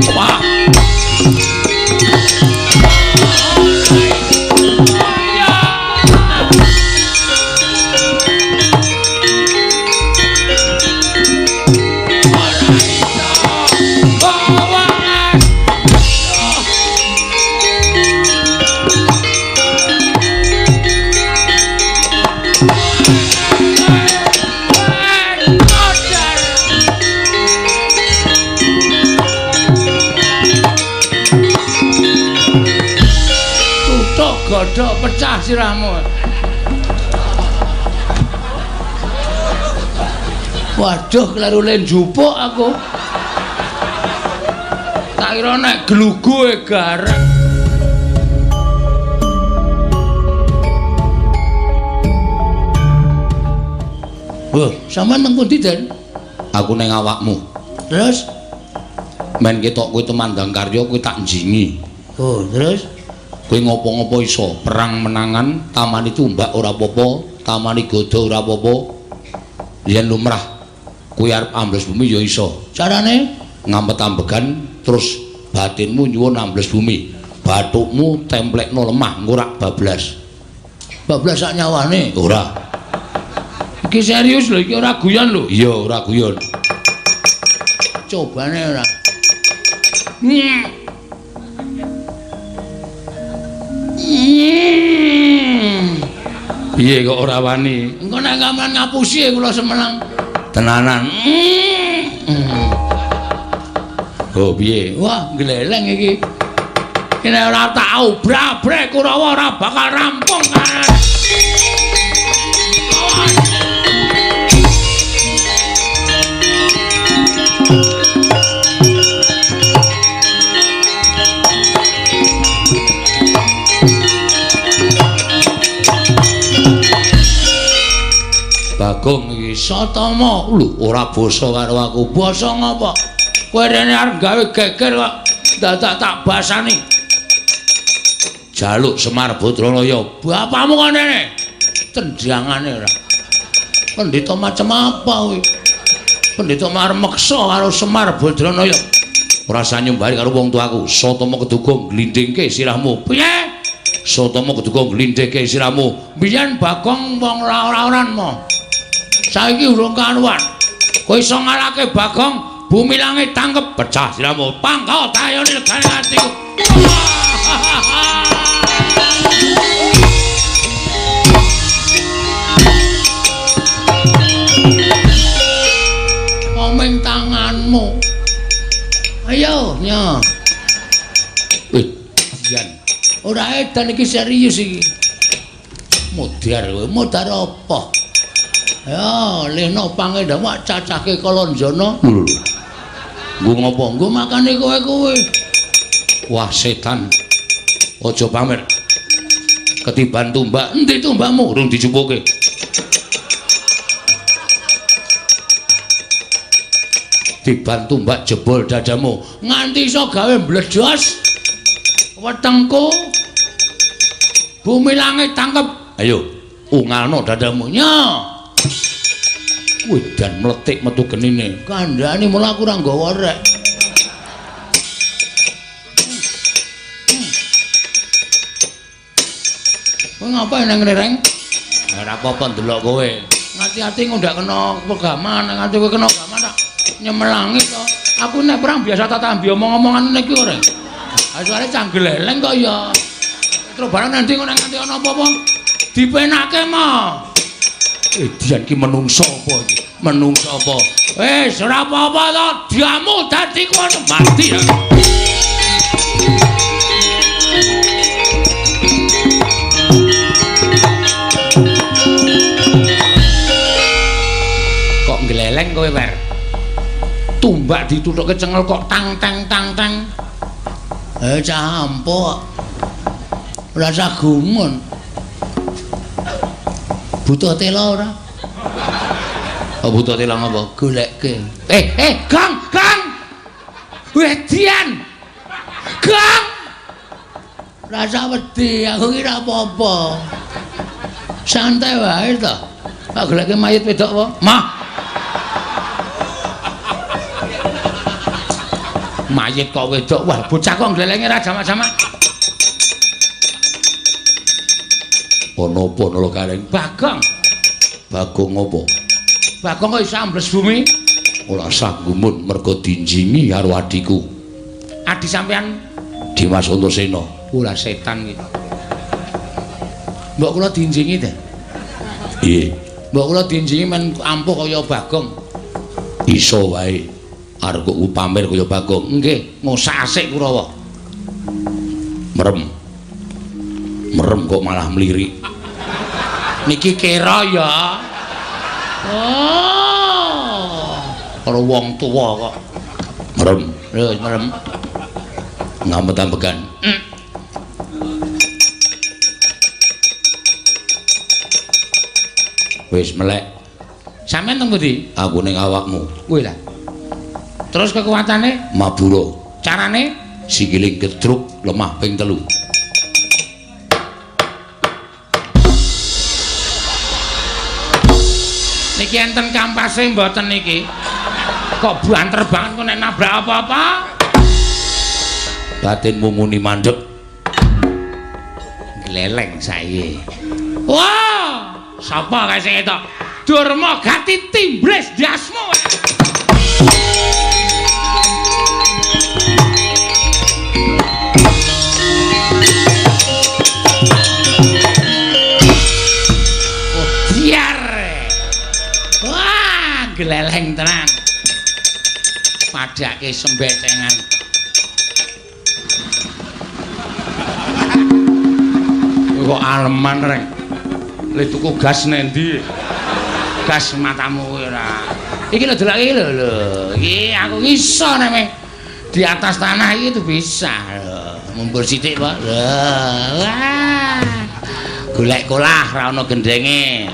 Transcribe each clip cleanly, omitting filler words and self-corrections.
Wah. Godhok pecah sirahmu. Waduh, kleru le njupuk aku. Tak kira nek glugu e garek. Wah, sampean nang pundi, Den? Aku ning awakmu. Terus men ketok kowe tumandang karya kowe tak njingi. Oh, terus kowe ngopo-ngopo iso, perang menangan, tamani tumbak ora apa-apa, tamani godo ora apa-apa. Yen lumrah kowe arep ambles bumi ya iso. Carane ngampet-ambegan terus batinmu nyuwun ambles bumi. Bathukmu templekno lemah ngurak bablas. Bablas sak nyawane? Ora. Iki serius lho, iki ora guyon lho. Iya, ora guyon. Cobane ora. Piye kok ora wani? Engko nek sampean ngapusi kula semenang. Tenanan. Oh, piye? Wah, gleleng iki. Nek ora tak obrak-abrek Kurawa ora bakal rampung kan. Bagong iki Satama lho ora basa karo aku. Basa ngapa? Kowe rene arep gawe geger kok dadak tak basani. Jaluk Semar Badranaya. Bapakmu kon rene. Tendangane ora. Pendhita macem apa kuwi? Pendhita arep meksa karo Semar Badranaya. Ora usah nyumbari karo wong tuaku. Satama keduga glindhingke sirahmu. Piye? Satama keduga glindhingke sirahmu. Biyen Bagong wong ora-oran mo. Saiki urung karuan. Kowe iso ngalahke Bagong, bumi langit tangkep pecah sirahmu. Pangkal tayone legane atiku. Komeng tanganmu. Ayo, nyo. Jan. Ora edan iki serius iki. Modar kowe, modar apa? Ya, lehno pangendamu cacahke Kalanjana. Lho. Nggo ngopo? Nggo makane kowe-kowe. Wah, setan. Aja pamer. Ketiban tumbak. Endi tumbakmu? Urung dijupuke. Tiban tumbak jebol dadamu. Nganti iso gawe mbledos wetengku. Bumi langit tangkep. Ayo, ungalno dadamu. Nya. Wih, dan meletik metu genine. Kandhane mula aku ora nggawa rek. Kowe ngapain nang ngene, Reng? Ora apa-apa ndelok kowe. Ngati-ati kok ndak kena pegaman, nganti kowe kena gaman tak nyemelangi to. Aku nek perang biasa tak tambi omong-omongan ngene iki ora. Ha soalé canggeleleng kok ya. Terus barang nanti kok nek nganti ana apa-apa dipenake mo. Dian ki menungso apa iki? Menungso apa? Wis ora apa-apa to, diamu dadi kono mati ya. Kok ngleleng kowe, Wer? Tumbak dituthuke cengel kok tang tang tang tang. Cah ampuh. Ora usah gumun. Butuh tela ora? Oh, butuh tela ngapa? Goleke. Gang, gang. Wedian. Gang. Rasa wedi, aku ki ora apa-apa. Santai wae to. Tak goleke mayit wedok apa? Mah. Mayit kok wedok. Wah, bocah kok nglelenge ra jamak-jamak. Ana apa Nala Gareng? Bagong. Bagong apa? Bagong kok iso ambles bumi? Ora sah gumun mergo dinjingi karo adhiku. Adi sampean Dimas Antasena. Ora setan iki. Mbok kula dinjingi ta? Piye? Mbok kula dinjingi men ampuh kaya Bagong. Iso wae. Arep kok pamer kaya Bagong. Nggih, ngosak asik Kurawa. Merem. Merem kok malah mlirik. Niki kira ya. Oh. Karo wong tuwa kok. Merem. Lho, merem. Ngamet-ambekan. Wis melek. Sampeyan teng pundi? Aku ning awakmu. Kuwi lah. Terus kekuatane? Mabura. Carane? Sikile gedruk lemah ping 3. Niki enten kampase mboten niki? Kok banter banget kok nek nabrak apa-apa? Batinmu muni mandek. Gleleng saiki. Wah, sapa kae sing etok? Durma gati timbres ndasmu. Oh, biar. Wah, gleleng tenan. Padake sembecengan. Kok aleman reng. Le tuku gas nendi? Gas matamu kuwi ora. Iki lho delok iki lho lho. Iki aku iso nek di atas tanah iki tuh bisa lho. Mumbul sithik, Pak. Lho. Wah. Golek kolah ra ono gendenge.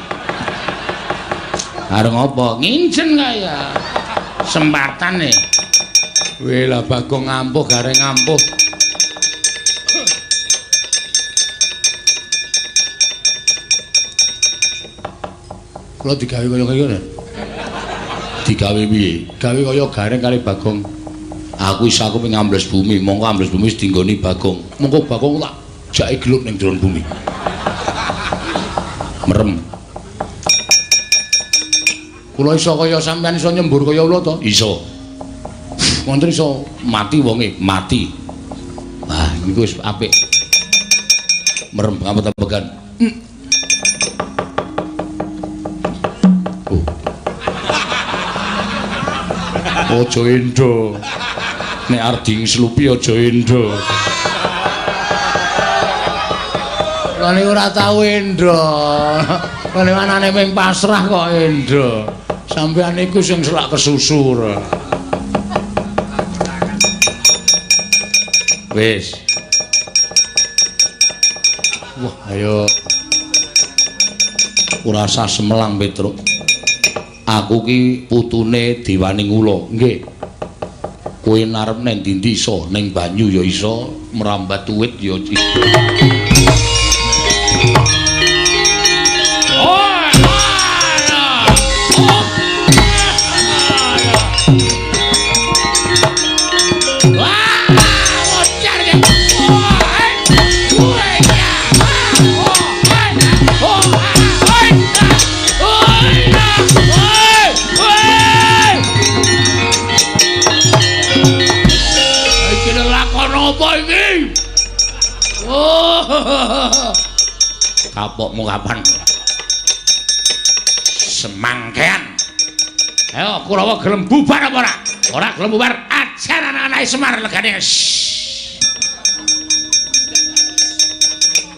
Arep ngopo? Nginjen kaya. Sempatan e. Weh lah Bagong ampuh Gareng ampuh. Kula digawe kaya kaya. Digawe piye? Gawe kaya Gareng kali Bagong. Aku iso aku pengen ambles bumi, mongko ambles bumi wis dinggoni Bagong. Mongko Bagong tak jake gelut ning jero bumi. Merem. Kula iso kaya sampean iso nyembur kaya ula to? Iso. Wonten iso mati wonge, mati. Wah, niku wis apik. Merem ngamet-amegan. Oh. Aja endo. Nek arep dingslupi aja endo. Lha niku ora tau endo. Lha niku anane ping pasrah kok endo. Sampeyan niku sing selak kesusu. Wis. Wah, ayo. Ora usah semelang, Petruk. Aku ki putune Dewaning Ula. Nggih. Kowe narep nang ndi-ndi iso, ning banyu ya iso, merambat uwit ya iso. Kapokmu kapan? Semangkean. Ayo Kurawa gelem bubar apa ora? Ora gelem bubar, ajar anak-anake Semar legane.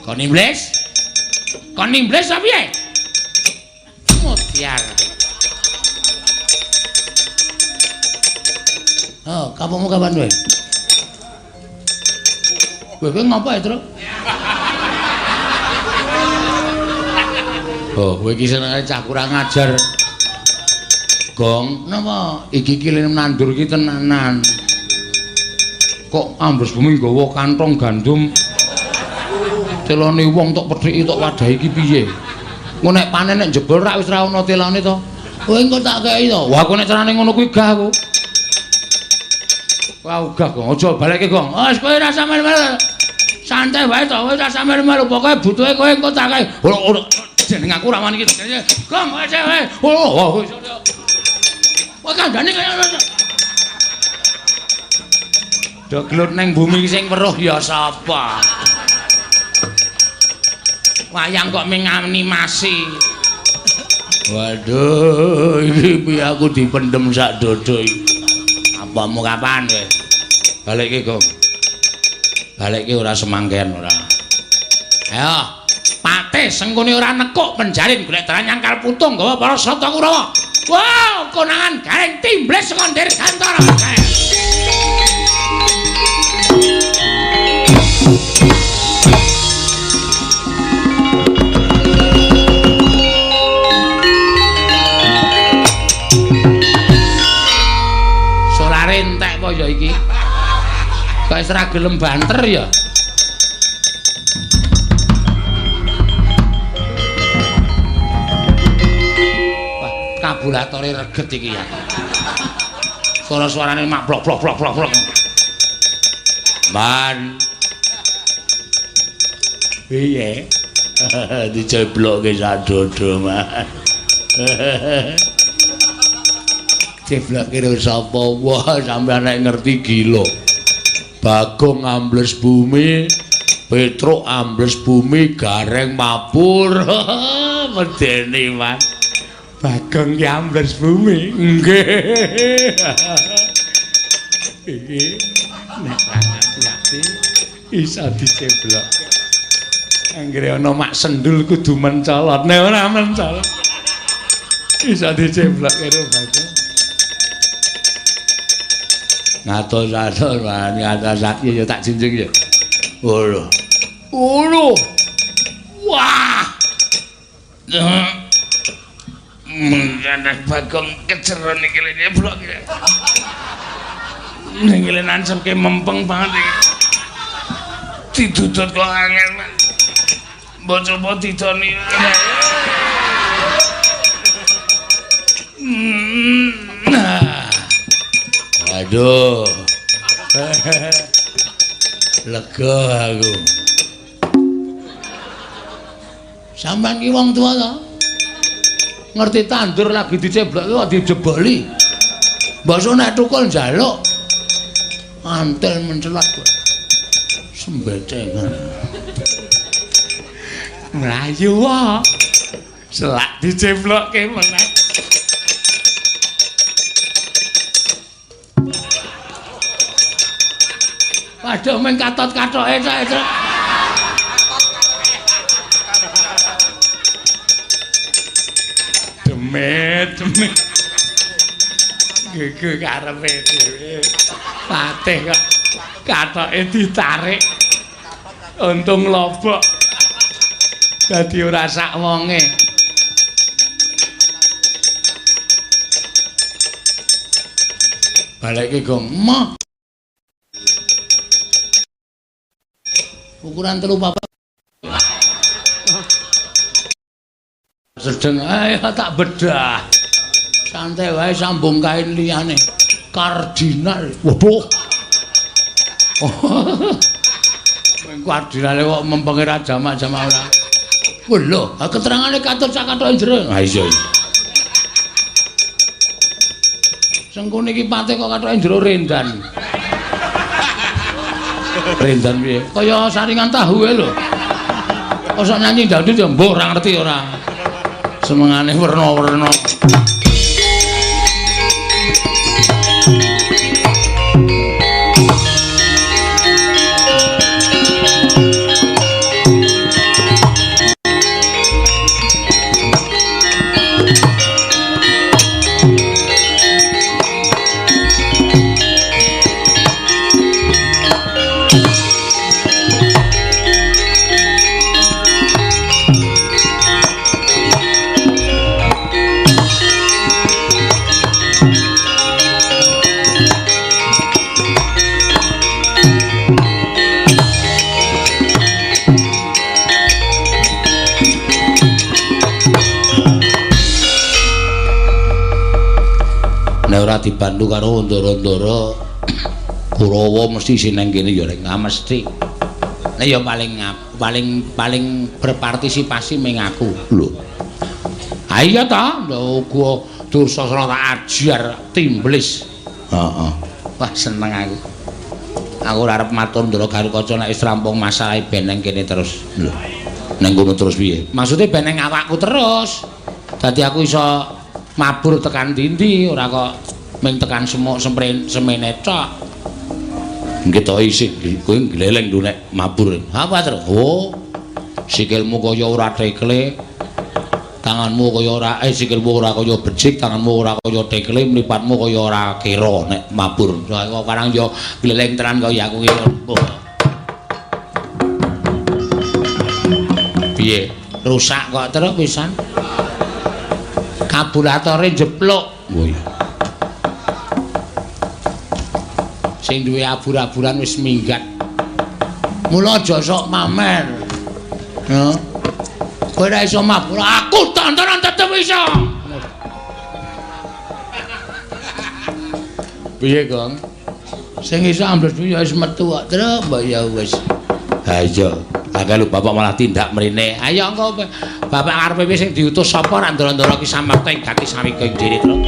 Kon iblis? Kon iblis apa piye? Mutiar. Oh, kapokmu kapan kowe? Kowe ngopo ya, Truk? Oh, kowe iki senengane cah kurang ajar. Gong, napa? Iki ki lene nandur iki tenanan. Kok ambles bumi nggawa kantong gandum. Telone wong tok pedhiki tok wadahi iki piye? Engko nek panen nek jebol rak wis ra ono telone to. Kowe engko tak kei to. Wah, aku nek carane ngono kuwi gah aku. Kowe ogah Gong, aja balekke Gong. Wis kowe ora usah melu-melu. Santai wae to, kowe ora usah melu-melu. Pokoke butuhe kowe engko tak kae. Ora jeneng aku ora wani iki. Gong, kowe wae. Oh, kowe kandhane kaya ngono. Do gelut neng bumi sing weruh ya sapa? Wayang kok ming animasi. Waduh, iki piye aku dipendhem sak dodo iki. Apamu kapan kowe? Balekke, Gong. Balekke ora semangken ora. Ayo, Patih Sengkuni ora nekuk penjalin golek dalan nyangkal putung gawa para Sata Kurawa. Wow, konangan gareng timbles saka Dirgantara. Solare entek apa ya iki? Kok wis ora gelem banter ya? Wah, kabulatore reget iki ya. Suara-suarane mak blok blok blok blok blok. Man. Piye? Diceblokke sak dodo, Man. Ceblokke karo sapa? Wah, sampeyan nek ngerti gila. Bagong ambles bumi, Petruk ambles bumi, Gareng mabur. Medeni, Man. Bagong ki ambles bumi. Nggih. Iki nek ati iso diceblok. Anggere ana mak sendul kudu mencolot. Nek ora mencolot iso diceblok karo Bagong. Ngatos-atos, Man, ngatos ya tak junjung ya. Ngono. Ngono. Wah. Mengkene Bagong keceron iki lho nyeblok iki. Ning ngene nancepke mempeng banget iki. Didudut kok angel, Man. Mbok coba didoni. Aduh. Lega aku. Sampeyan ki wong tuwa to? Ngerti tandur lagi diceblok kok dijeboli. Mbok nek tukul njaluk. Antel mencelat kowe. Sembecengan. Mlayu wae. Selak diceblokke meneh. Waduh meng katot-katoke cak. Demit, demit. Gege karepe dhewe. Patih kok katoke ditarik. Untung lobok. Dadi ora sak wonge. Balekke Gong. Moh. Ukuran 3 4. Sedeng ayo tak bedah. Santai wae sambung kain liyane. Kardinal. Waduh. Kardinale kok mempenge ra jamak-jamak ora. Wah lho, keterangane katut sak kathoke jero. Ha iya. Sengkune iki pate kok kathoke jero rendan. Rendan piye? Kaya saringan tahu e lho. Kosok nyanyi dangdut ya mbuh ora ngerti ora. Senengane werna-werna. Nek ora dibantu karo ndara-ndara Kurawa mesti isih nang kene ya rek. Ah mesti. Nek ya paling berpartisipasi ming aku. Lho. Ha iya ta, lho gua Dursasana tak ajar timblis. Heeh. Wah seneng aku. Aku ora arep matur Ndara Garukaca nek wis rampung masalahe ben nang kene terus. Lho. Nang kono terus piye? Maksude ben nang awakku terus. Dadi aku iso mabur tekan ndi-ndi, ora kok ming tekan semuk semene tok. Nggih to isih kowe gleleng lho nek mabur. Apa terus? Oh. Sikilmu kaya ora tekle. Tanganmu kaya ora sikilmu ora kaya becik, tanganmu ora kaya tekle, mripatmu kaya ora kira nek mabur. Kok karang yo gleleng tenan kaya aku iki. Piye? Rusak kok terus pisan. Karburatore jeplok. Oh iya. Sing duwe abur-aburan wis minggat. Mula aja sok pamer. Heeh. Kowe ora iso mabur, aku tontonan tetep iso. Piye, Gong? Sing iso ambles ya wis metu kok, Truk, mbok ya wis. Ha iya, akeh lho bapak malah tindak mrene. Ayo engko bapak arepe sing diutus sapa rak ndara-ndara ki samarta ing gati sawika ing dhewe, Truk.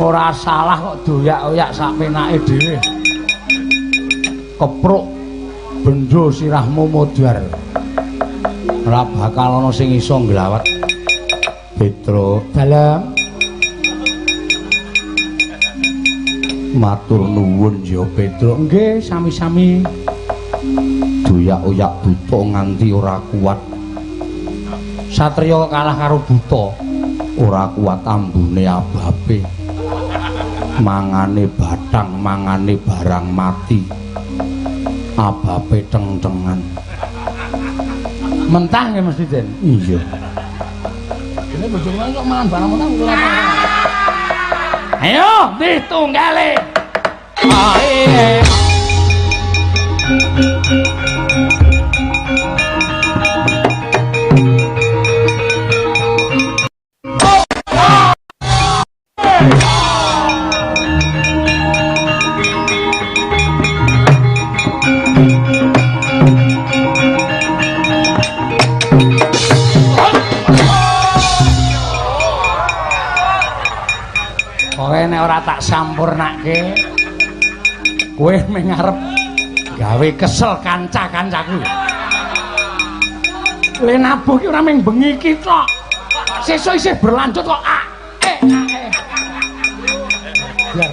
Ora salah kok doyak-oyak sak penake dhewe. Kepruk bendho sirahmu modar. Ora bakal ana sing iso nglawat. Petruk dalem. Matur nuwun ya Petruk. Nggih, sami-sami. Doyak-oyak buta nganti ora kuat. Satriya kalah karo buta. Ora kuat ambune ababe. Mangane bathang, mangane barang mati. Ababe teng-tengan. Mentah nggih mesti, Den. Iya. Dene bojoku kok mangan barang mentah kula. Ayo, ditunggale. Ae. Ora tak sampurnake kowe mung arep gawe kesel kanca-kancaku. Le nabuh ki ora mung bengi iki tok, sesuk isih berlanjut kok. A e a e. Biar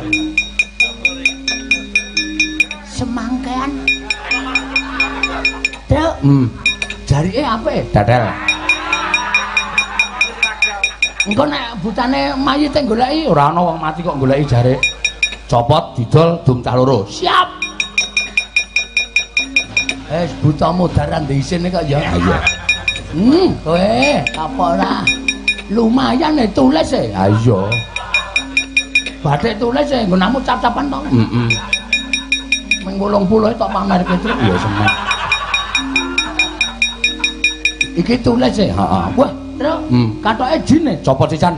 semangkean. Truk. Jarike apik, dadal. Engko nek butane mayite goleki ora ana wong mati kok goleki jarik. Copot didol dum cah loro. Siap. Wis buta modaran dhisin kok ya. Ha iya. Kowe apa ora? Lumayan e tulis e. Ha iya. Batik tulis e nggonamu cap-capan to. Heeh. Ming 80 tok pamerke truk ya seneng. Iki tulis e. Heeh. Wah, truk, katoke jin e, copot sisan.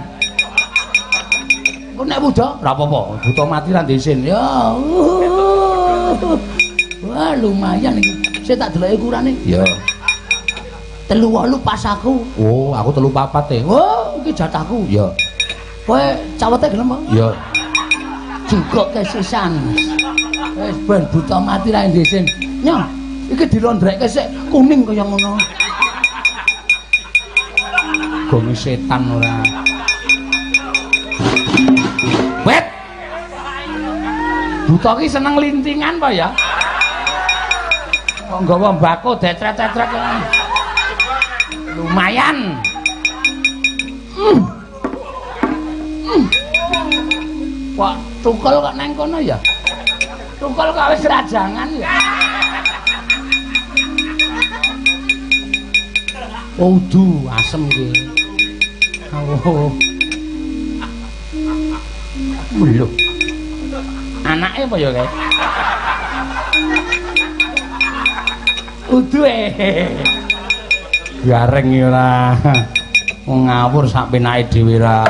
Engko nek wuda ora apa-apa, buta mati ra ndisin. Ya. Wah, lumayan iki. Sik tak deloki ukurane. Ya. 38 pas aku. Oh, aku 34 e. Oh, iki jatahku. Ya. Kowe cawete gelem apa? Ya. Juga kesisan. Wis ben buta mati ra ndisin. Nyo, iki dilondrekke sik kuning kaya ngono. Gong setan ora. Wet. Buta ki seneng lintingan apa ya? Kok nggawa mbako detret-detret. Lumayan. Kok tukul kok nang kono ya? Tukul kok wis rajangan ya? Udu asem ki. Oh. Lho. Anake apa ya kae? Udu e. Gareng ora. Ngawur sak penake dhewe ra.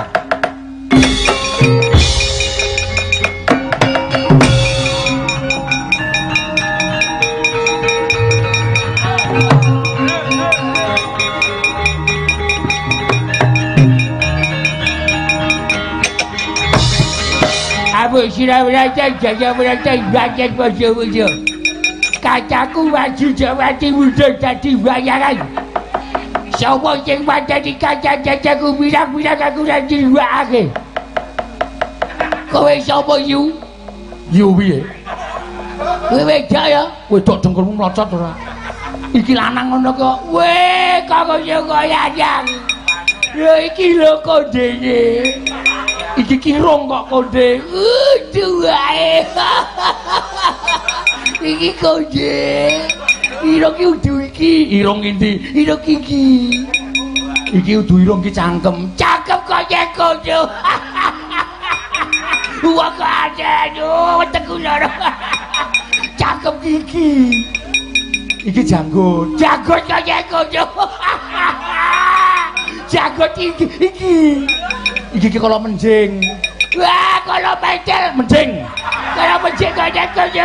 Prabu Sirawijaya Jaya Wijaya Bajet Bojo-bojo. Kacaku maju Jawati mundur dadi bayangan. Sapa sing mateni kaca-kacaku pirang-pirang aku ora diwakake. Kowe sapa yu? Yu piye? Kowe wedok ya? Wedok dengkulmu mlocot ora? Iki lanang ngono kok. Weh, kok kaya kaya. Ya iki lho kondene. Iki kirung kok konde. Uduh wae. Iki konde. Irung iki udu iki, irung endi? Irung iki. Iki udu irung iki cangkem. Cangkem kaya konde. Wah kok aduh wetengku loro. Cangkem iki. Iki janggut. Janggut kaya konde. Janggut iki iki. Iki iki kala menjing. Wah, kala mencel menjing. Kala menjing kaya konde.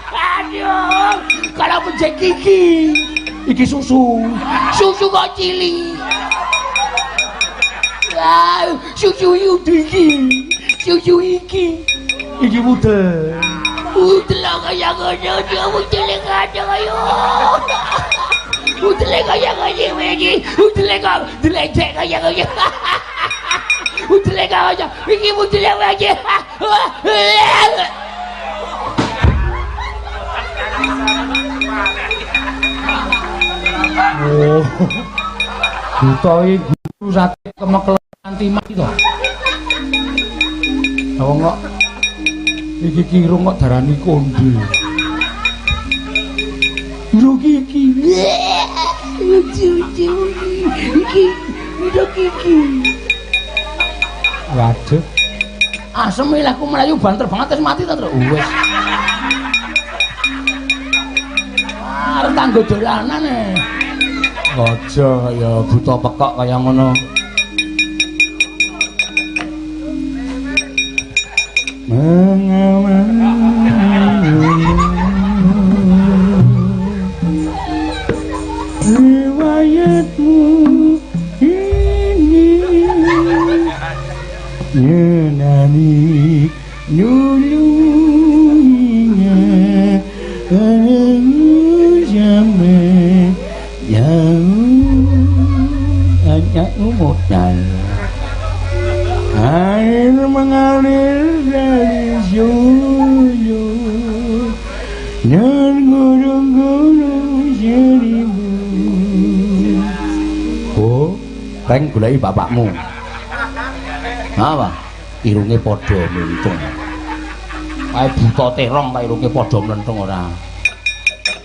Aduh, kala menjing iki. Iki susu. Susu kok cilik. Wah, susu iki. Susu iki. Iki mudel. Mudel kaya ngono, dia mudel kaya kaya. Mudel kaya kaya iki. Mudel kok delecek kaya kaya. Mudel kaya iki mudel wae. Oh. Buta iki guru sate kemekelen nganti mati to. Wong kok iki kirung kok darani konde. Irung iki. Lucu-lucu iki. Irung iki. Waduh. Asem iki aku mlayu banter banget wis mati ta, Truk. Wis. Arep tanggo dolanan e. Aja kaya buta pekok kaya ngono. Riwayatmu ini nyenani nulunya sampai jauh anakmu modal air mengalir dari Solo dan gunung-gunung seribu. Oh, reng goleki bapakmu. Apa? Irunge padha mlentung. Kae buta terong kae irunge padha mlentung ora.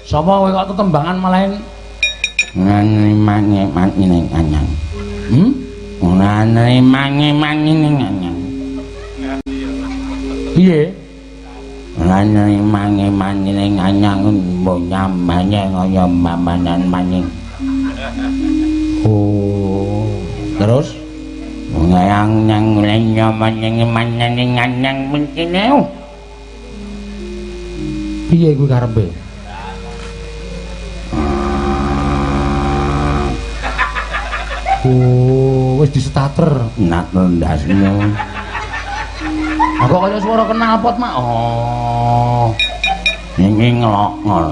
Sapa kowe kok tetembangan malahin ngene mange mangene anyang. Ngene mange mangene anyang. Piye? Ngene mange mangene anyang mbok nyamane kaya mamanan maning. Oh, terus ngayang nyang lenya maning maning anyang mengkene. Piye kuwi karepe? Oh, wis distarter. Nak ndasmu. Aku kaya suara knalpot, Mak. Oh. Iki nglok-ngol.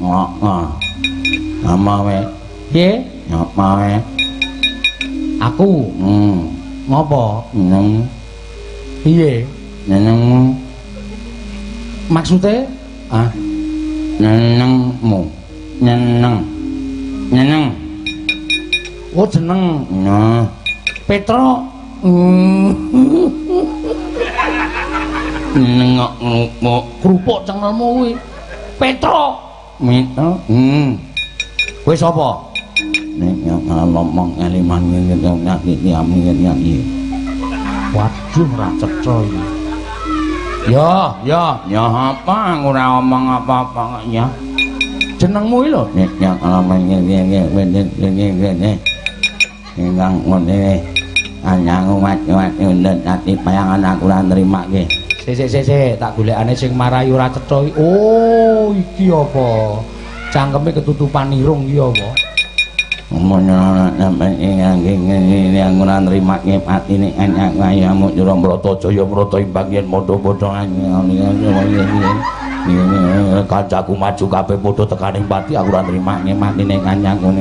Nglok-ngol. Ama we. Piye? Ngapa we? Aku. Ngopo? Neng. Piye? Nenengmu. Maksude? Ah. Nenengmu. Neneng. Neneng. Oh jeneng. Nah. Petro. Nengok ngrupuk. Krupuk cengelmu kuwi. Petro. Mito. Kowe sapa? Nek ngomong ngeliman ngene ngene. Waduh ora cetha iki. Ya, ya, ya apa ora omong apa-apa kok ya. Jenengmu iki lho. Nek ngomong ngene ngene ngene ngene. Ingkang ngene anyangu mati ndek ati payangan aku ora nrimake. Sik sik sik tak golekane sing marai ora cetha iki. Oh, iki apa? Cangkeme ketutupan irung iki apa? Aku ora nrimake patine anakmu Nyuramrata Jaya Mrata imbang yen padha-padha kancaku maju kabeh padha tekaning pati aku ora nrimake matine kancaku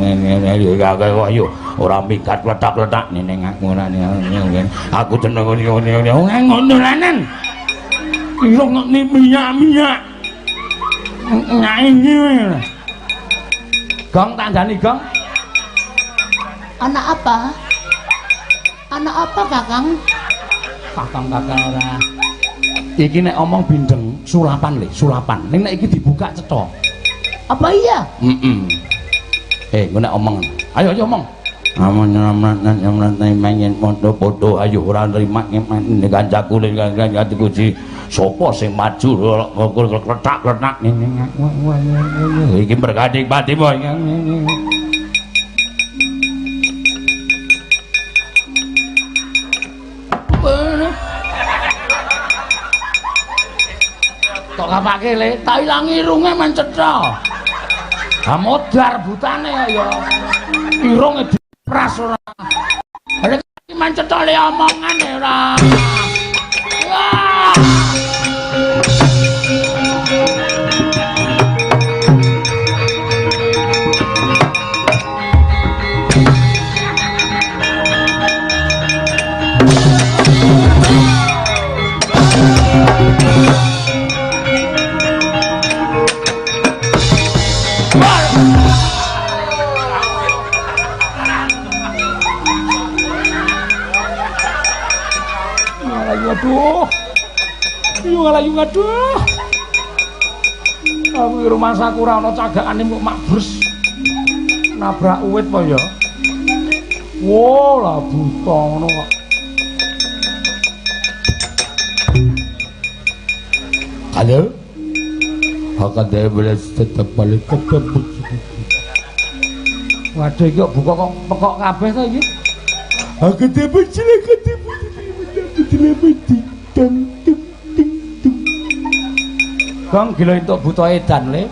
ayo ora minggat kletak-kletak ning aku ora aku jeneng ngono lanen irung kok minyak-minyak nyaingi gong tandani gong. Anak apa? Anak apa, Kakang? Kakang-kakang ora. Iki nek omong bindeng sulapan le, sulapan. Ning nek iki dibuka cetha. Apa iya? Heeh. Engko nek omong. Ayo ayo omong. Amun nyamrat padha-padha ayo ora nrimake kancaku kancaku sapa sing maju kletak-kletak iki mergane patimu. Tok kapake le, tak ilangi irunge men cetha. Ha modar butane ya. Irunge dipras ora. Lha iki men cetha le omongane ora. Wah. Aduh, ayo aduh. Aku iki rumangsaku ora ana cagakane kok makbres. Nabrak uwit apa ya? Wo, lah buta ngono kok. Halo. Hakade belas tetep balik ketemu. Waduh iki kok buka kok pekok kabeh to iki. Hakade belas ketemu. Gong gila entuk buta edan le.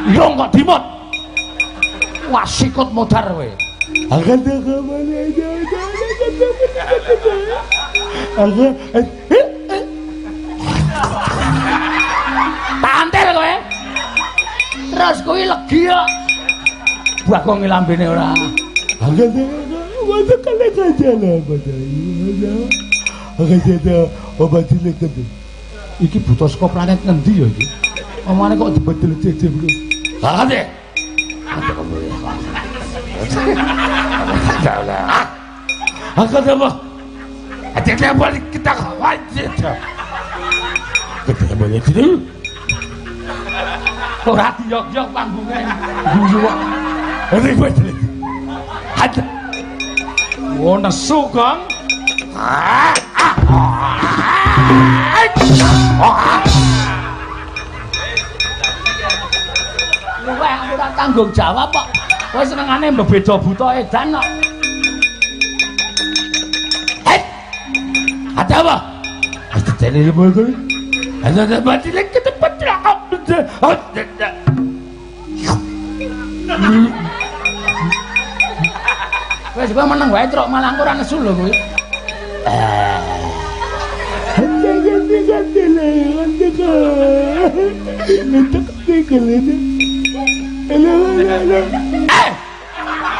Irung kok dimot. Wah sikut modar kowe. Pantel kowe. Terus kowe legi kok. Bagong lambene ora. Iki buta saka planet ngendi ya iki? Omongane kok dibedel jeje bro. Ha ora diyok-yok panggunge. Guyu kok. Oh nesu, Gong. Luweh aku ora tanggung jawab kok. Kowe senengane mbebeda buta edan kok. Ada apa? Wes kowe meneng wae truk malah aku ora nesu lho kowe. Eh!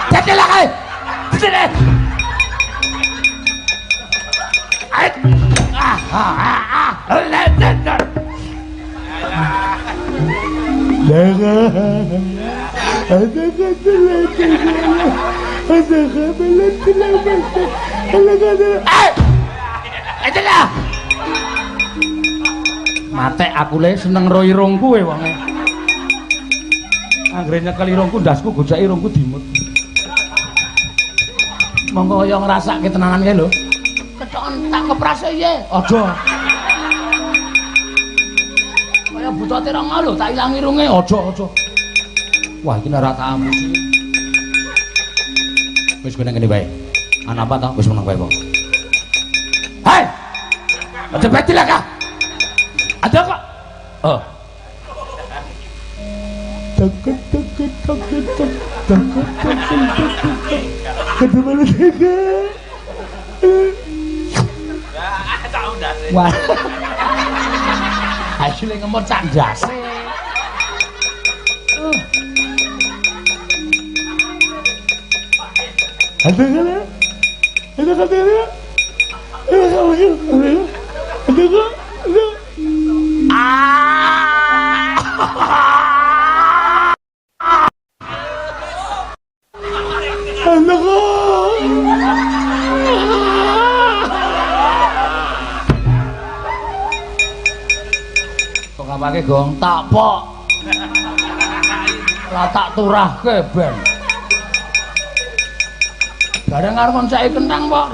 Jadilah kae. Jadilah. Matek aku le seneng ro irungku e wonge. Anggere nyekel irungku ndasku gojake irungku dimut. Monggo kaya ngrasake tenanan kae lho. Kethoken tak keprase piye? Aja. Kaya buta terong lho, tak ilang irunge. Aja, aja. Wah, iki ora tak amusi. Wis kowe nang kene wae. Ana apa to? Wis meneng wae, Pak. Hei! Aja beti lah kah? Ada kok. Oh. Takut takut takut takut takut takut. Wah. Hasilnya ngemot sak ndase. Kok ngapake gong tak pok. Lah tak turahke ben. Bareng arep ngonceki kentang kok.